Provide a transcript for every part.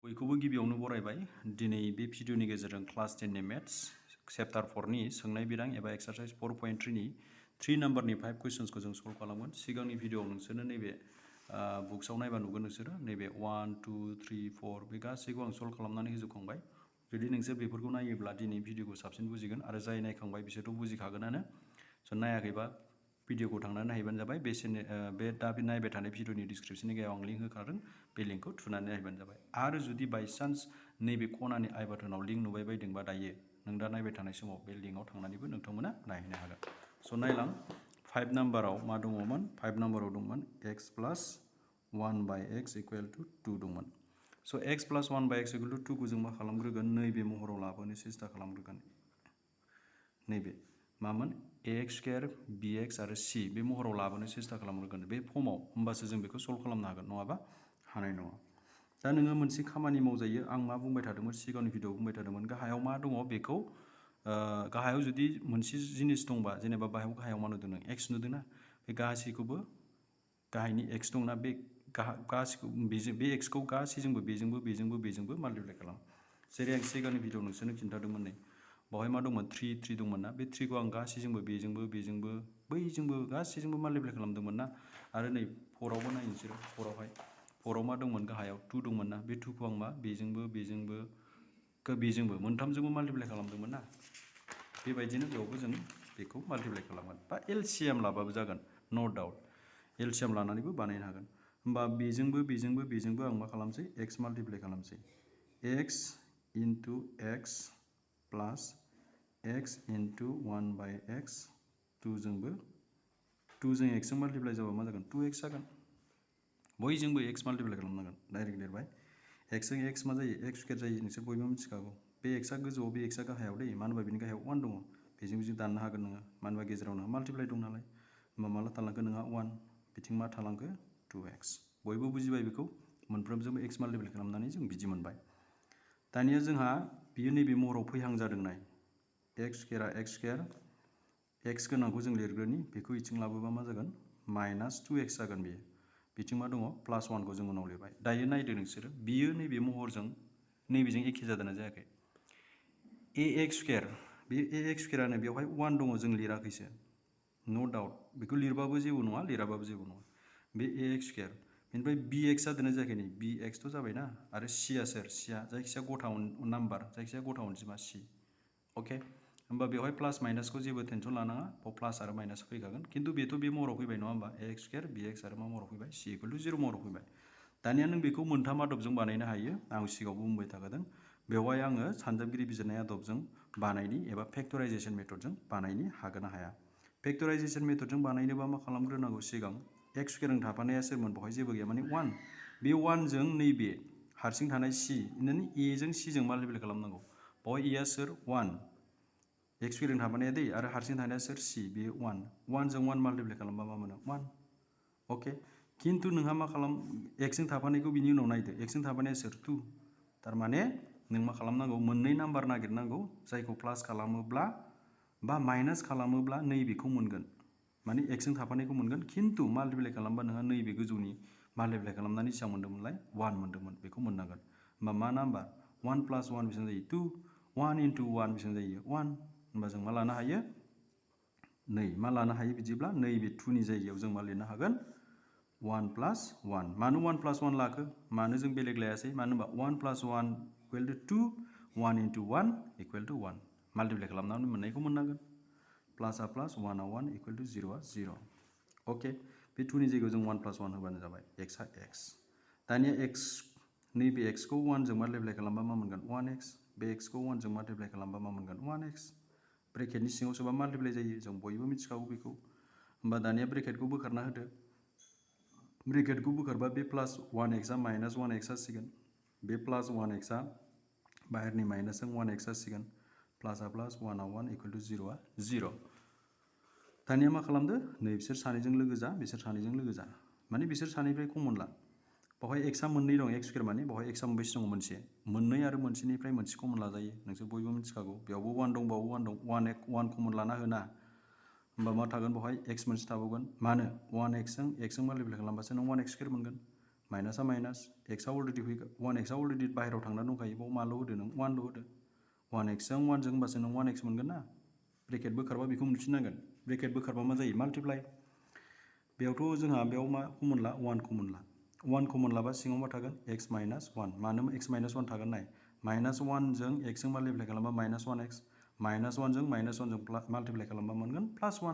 बयखौबो गिबियावनो बरायबाय दिनै बे भिडिअनि गेजेरजों क्लास 10 नि मेथ्स चैप्टार 4 नि सोंनाय बिरां एबा एक्सारसाइज 4.3 नि 3 नम्बरनि 5 क्वेश्चन्सखौ जों सल्व खालामगोन सिगांनि भिडिअआव नोंसोरनो नैबे बुक्सआव नायबा नुगोन नोंसोरो नैबे 1 2 3 4 बे गासैखौ आं सल्व खालामनानै होजोबखांबाय जुदि नोंसोर बेफोरखौ नायोब्ला दिनै भिडिअखौ साबसिन बुजिगोन आरो जाय नायखांबाय बिसोरथ' बुजिखागोनानो स' नायाखैबा भिडिअखौ थांनानै नायबानो जाबाय बे दा नायबाय थानाय भिडिअनि डिसक्रिप्शननि गायाव आं लिंक होखादों बे लिंकखौ थुनानै नायबानो जाबाय आरो जुदि बायसान्स नैबे खनानि आइ बाटनाव लिंक नुबाय बायदोंबा दायो नों दा नायबाय थानाय समाव बे लिंकआव थांनानैबो नोंथांमोना नायहैनो हागोन स' नायलां 5 नाम्बाराव मा दङमोन 5 नाम्बाराव दंमोन x plus 1 bye x equal to 2 दंमोन स' x plus 1 bye x equal to 2 खौ जों मा खालामग्रोगोन नैबे महराव लाबोनो सेस्था खालामग्रोगोन नैबे मामोन ax स्क्वायर bx आरो c बे महराव लाबोनो सेस्था खालामग्रोगोन बे फर्माव होमबासो जों बेखौ सल्व खालामनो हागोन नङाबा हानाय नङा दा नोङो मोनसे खामानि मावजायो आं मा बुंबाय थादोंमोन सिगांनि भिडिअआव बुंबाय थादोंमोन गाहायाव मा दङ बेखौ गाहायाव जुदि मोनसे जिनिस दंबा जेनेबा गाहायाव मा नुदों नों x नुदोंना बे गासैखौबो गाहायनि x दंना बे गासैखौ बे x खौ गासैजोंबो बेजोंबो माल्टिप्लाइ खालाम जेरै आं सिगांनि भिडिअआव नोंसोरनो खिन्थादोंमोन नै बावहाय मा दंमोन 3 दंमोन ना बे 3 खौ आं गासैजोंबो बेजोंबो बैजोंबो गासैजोंबो माल्टिप्लाइ खालामदोंमोन ना आरो नै 4 आवबो नाय नोंसोरो 4 आव मा दंमोन गाहायाव 2 दंमोन ना बे 2 खौ आं मा बेजोंबो मोनथामजोंबो माल्टिप्लाइ खालामदोंमोन ना बेबायदिनो बेयावबो जों बेखौ माल्टिप्लाइ खालामगोन बा एलसिएम लाबाबो जागोन नो डाउट एलसिएम लानानैबो बानायनो हागोन होमबा बेजोंबो आं मा खालामसै x माल्टिप्लाइ खालामसै x इनटु x प्लास x इनटु 1 बाय x 2 जों x जों माल्टिप्लाइ जाबा मा जागोन 2x जागोन बयजोंबो x माल्टिप्लाइ खालामनांगोन डाइरेक्ट लिरबाय x जों x मा जायो x स्क्वायर जायो नोंसोर बयबो मिथिखागौ बे x आ गोजौआव बे x आ गाहायाव दै मानो होनबा बिनि गाहायाव 1 दङ बेजों दाननो हागोन नोङो मानो होनबा गेजेराव नोंहा माल्टिप्लाइ दं नालाय होमबा माला थालांखो नोंहा 1 बिथिं मा थालांखो 2x बयबो बुजिबाय बेखौ मोनफ्रोमजोंबो x माल्टिप्लाइ खालामनानै जों बिदि मोनबाय दानिया जोंहा बियो नैबे महराव फैहां जादों नाय x स्क्वायर x गोनांखौ जों लिरग्रोनि बेखौ इथिं लाबोबा मा जागोन माइनास 2x जागोन बेयो बिथिं मा दङ प्लास 1 खौ जों उनाव लिरबाय दायो नायदो नोंसोरो बियो नैबे महरजों नैबेजों एखे जादोंना जायाखै ax स्क्वायर बे ax स्क्वायरानो बेवहाय 1 दङ जों लिराखैसो नो डाउट बेखौ लिरबाबो जेबो नङा लिराबाबो जेबो नङा बे ax स्क्वायर बेनिफ्राय bx जादोंना जायाखै नै bx थ' जाबायना आरो c आ सोर c आ जायखिजाया गथा नाम्बार जायखिजाया गथा अनजिमा c अके होमबा बेवहाय प्लास माइनासखौ जेबो टेनसन लानाङा बाव प्लास आरो माइनास फैखागोन खिन्थु बेथ' बे महराव फैबाय नङा होमबा ax स्क्वायर bx आरो मा महराव फैबाय c इकुवेल टु 0 महराव फैबाय दानिया नों बेखौ मोनथाम आदबजों बानायनो हायो आं सिगाङावबो बुंबाय थाखादों बेवहाय आङो सानजाबगिरि बिजिरनाय आदबजों बानायनि एबा फेक्टराइजेसन मेथडजों बानायनो हागोन ना हाया फेक्टराइजेसन मेथडजों बानायनोबा मा खालामग्रोनांगौ सिगां x स्क्वायरजों थाफानाया सोरमोन बेवहाय जेबो गैया माने 1 बे 1 जों नैबे हारसिं थानाय c माने a जों c जों माल्टिप्लाइ खालामनांगौ बेवहाय a आ सोर 1 x स्क्वायरजों थाफानाया दै आरो हारसिं थानाया सोर c बे 1 जों 1 माल्टिप्लाइ खालामबा मा मोनो 1 अके खिन्थु नोंहा मा खालाम x जों थाफानायखौ बिनि उनाव नायदो x जों थाफानाया सोर 2 थारमाने नों मा खालामनांगौ मोननै नाम्बार नागिरनांगौ जायखौ प्लास खालामोब्ला बा माइनास खालामोब्ला नैबेखौ मोनगोन माने x जों थाफानायखौ मोनगोन खिन्थु माल्टिप्लाइ खालामबा नोंहा नैबे गोजौनि माल्टिप्लाइ खालामनानै बेसेबां मोन्दोंमोनलाय 1 मोन्दोंमोन बेखौ मोननांगोन होमबा मा नाम्बार 1 प्लास 1 बेसेबां जायो 2 1 इनटु 1 बेसेबां जायो 1 होमबा जों मा लानो हायो नै मा लानो हायो बिदिब्ला नैबे 2 नि जायगायाव जों मा लिरनो हागोन 1 प्लास 1 मानो 1 प्लास 1 लाखो मानो जों बेलेग लायासै मानो होनबा 1 plus 1 equal to 2 1 into 1 equal to 1 multiply खालामनानै मोननायखौ मोननांगोन प्लास आ प्लास 1 आ 1 इकुवेल टु 0 आ 0 अके बे 2 नि जायगायाव जों 1 प्लास 1 होबानो जाबाय x आ x दानिया x नैबे x खौ 1 जों माल्टिप्लाइ खालामबा मा मोनगोन 1x बे x खौ 1 जों माल्टिप्लाइ खालामबा मा मोनगोन 1x ब्रेकेटनि सिङाव सोबा माल्टिप्लाइ जायो जों बयबो मिथिखागौ बेखौ होमबा दानिया ब्रेकेटखौ बोखारना होदो ब्रेकेटखौ बोखारबा बे प्लास 1x आ माइनास 1x जासिगोन बे प्लास 1x आ बाहेरनि माइनासजों 1x जासिगोन प्लास आ प्लास 1 आ 1 इकुवेल टु 0 आ 0 दानिया मा खालामदो नै बिसोर सानैजों लोगो जा बिसोर सानैजों लोगो जा माने बिसोर सानैनिफ्राय कमन ला बेवहाय x आ मोननै दं x स्क्वायर माने बेवहाय x आ मोनबेसे दङ मोनसे मोननै आरो मोनसेनिफ्राय मोनसे कमन लाजायो नोंसोर बयबो मिथिखागौ बेयावबो 1 दं बावबो 1 दं 1 कमन लाना होना होमबा मा थागोन बेवहाय x मोनसे थाबावगोन मानो 1x जों x जों माल्टिप्लाइ खालामबासो नों 1x स्क्वायर मोनगोन माइनासा माइनास एक्सआ अलरेडि फैगोन 1x अलरेडि बाहेरायाव थांना दंखायो बाव माल' होदो नों 1ल' होदो 1xजों 1जों होमबासो नों 1x मोनगोन ना ब्रेकेट बोखारबा बेखौ मोनफिननांगोन ब्रेकेट बोखारबा मा जायो माल्टिप्लाइ बेयावथ' जोंहा बेयाव मा कमन ला 1 कमन ला 1 कमन लाबा सिङाव मा थागोन x माइनास 1 मानो x माइनास 1 थागोन नाय माइनास 1 जों x जों माल्टिप्लाइ खालामबा माइनास 1x माइनास 1 जों माइनास 1 जों माल्टिप्लाइ खालामबा मोनगोन प्लास 1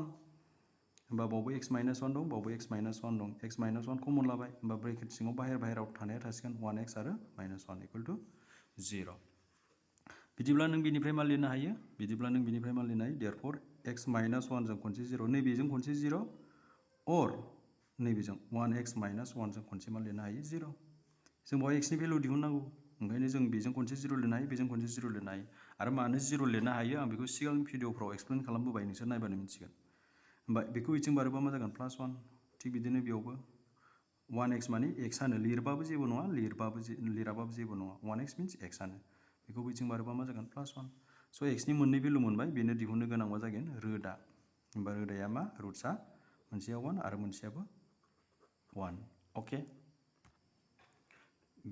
होमबा बावबो x माइनास 1 दं बावबो x माइनास 1 दं x माइनास 1 कमन लाबाय होमबा ब्रेकेट सिङाव बाहेरायाव थानाया थासिगोन 1x आरो माइनास 1 इक्वल टु 0 बिदिब्ला नों बिनिफ्राय मा लिरनो हायो देयरफर x माइनास 1 जों खनसे 0 नैबेजों खनसे 0 और नैबेजों 1x माइनास 1 जों खनसे मा लिरनो हायो 0 जों बेवहाय x नि भेलु दिहुननांगौ ओंखायनो जों बेजों खनसे 0 लिरनो हायो बेजों खनसे 0 लिरनो हायो आरो मानो 0 लिरनो हायो आं बेखौ सिगांनि भिडिअफ्राव एक्सप्लेन खालामबोबाय नोंसोर नायबानो मिथिगोन होमबा बेखौ इथिं बारोबा मा जागोन प्लास 1 थिग बिदिनो बेयावबो 1x माने x आनो लिरबाबो जेबो नङा लिराबाबो जेबो नङा 1x मिन्स x आनो बेखौ बिथिं बारोबा मा जागोन प्लास 1 स' x नि मोननै भेलु मोनबाय बेनो दिहुननो गोनां मा जागोन रोदा होमबा रोदाया मा रुट्सआ मोनसेया 1 आरो मोनसेयाबो 1 अके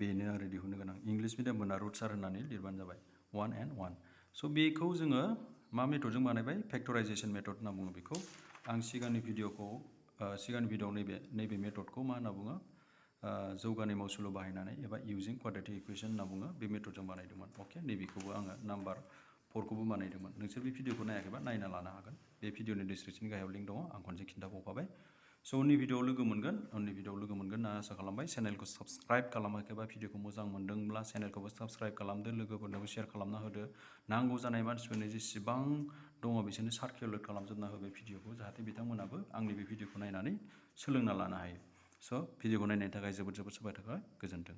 बेनो आरो दिहुननो गोनां इंलिश मिडियामफोरना रुट्स होननानै लिरबानो जाबाय 1 and 1 स' बेखौ जोङो मा मेथडजों बानायबाय फेक्टराइजेसन मेथड होनना बुङो बेखौ आं सिगांनि भिडिअ'आव नैबे मेथडखौ मा होनना बुङो जौगानाय मावसुलु बाहायनानै एबा इउजिं क्वाड्रेटिक इकुवेशन होनना बुङो बे मेथडजों बानायदोंमोन अके नैबेखौबो आङो नाम्बार 4खौबो बानायदोंमोन नोंसोर बे भिडिअखौ नायाखैबा नायना लानो हागोन बे भिडिअनि डिसक्रिपसन गाहायाव लिंक दङ आं खनसे खिन्थाबावखाबाय स' उननि भिडिअआव लोगो मोनगोन होनना आसा खालामबाय चेनेलखौ साबस्क्राइब खालामाखैबा भिडिअखौ मोजां मोनदोंब्ला चेनेलखौबो साबस्क्राइब खालामदो लोगोफोरनोबो शेयार खालामना होदो नांगौ जानाय मानसिफोरनो जेसेबां दङ बिसोरनो सार्कुलेट खालामजोबना हो बे भिडिअखौ जाहाथे बिथांमोनाबो आंनि बे भिडिअखौ नायनानै सोलोंना लानो हायो स' भिडिअखौ नायनायनि थाखाय जोबोद साबायखर गोजोन्थों